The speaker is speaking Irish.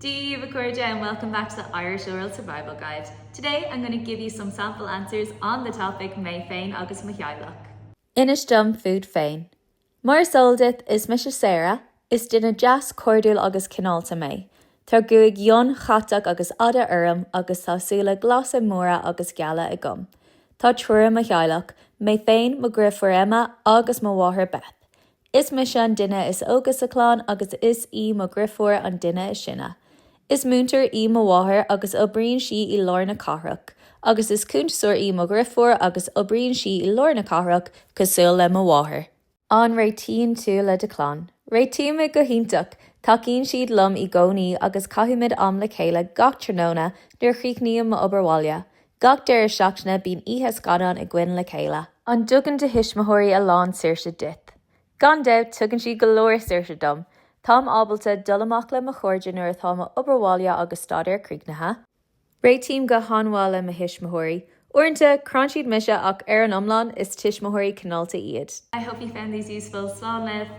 Dia daoibh a chairde and welcome back to the Irish Oral Survival Guide. Today I'm going to give you some sample answers on the topic Mé féin agus mo theaghlach. Inis dom fút féin. Mar is eol duit, is mise Sarah. Is duine deas, cairdiúil agus cineálta mé. Tá gruaig fhionn, chatach agus fhada orm agus tá súile glasa móra agus geala agam. Tá triúr i mo theaghlach, mé féin, mo dheirfiúr Emma agus mo mháthair Beth. Is mise an duine is óige sa chlann agus is í mo dheirfiúr an duine is sine. Is múinteoir í mo mháthair agus oibríonn sí i lár na cathrach, agus is cuntasóir í mo dheirfiúr agus oibríonn sí i lár na cathrach, cosúil le mo mháthair. An réitíonn tú le do chlann? Réitímid go hiontach! Tacaíonn siad liom i gcónaí agus caithimid am le chéile gach tráthnóna nuair a chríochnaím m'obair bhaile. Gach deireadh seachtaine bíonn oíche scannán againn le chéile. An dtugann do thuismitheoirí a lán saoirse duit? Gan dabht, tugann siad go leor saoirse dom. Táim ábalta dul amach le mo chairde nuair atá mo obair bhaile agus staidéar críochnaithe. Réitím go han-mhaith le mo thuismitheoirí. Uaireanta, crann siad mise ach ar an iomlán, is tuismitheoirí cineálta iad. I hope you found these useful. Slán libh!